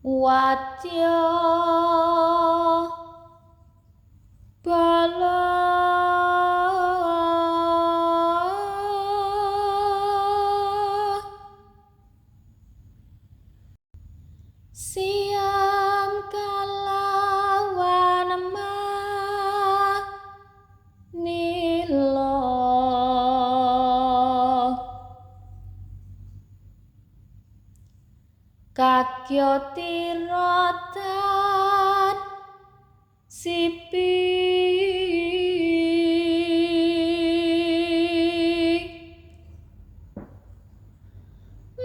Wadya bala siam kalawan manila kakya tiratan sipi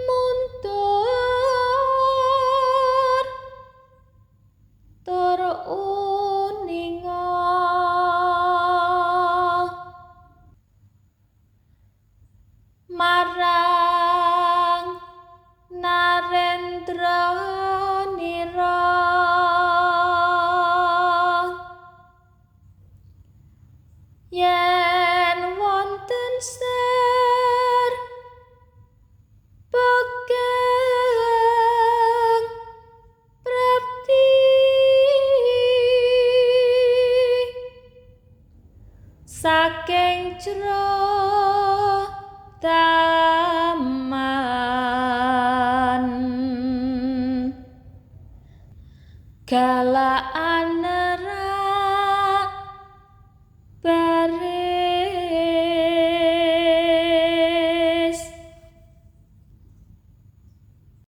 muntur tur uninga marang Narendra nira yen wonten ser pegeng prapti saking jero taman galaan nerak bareng.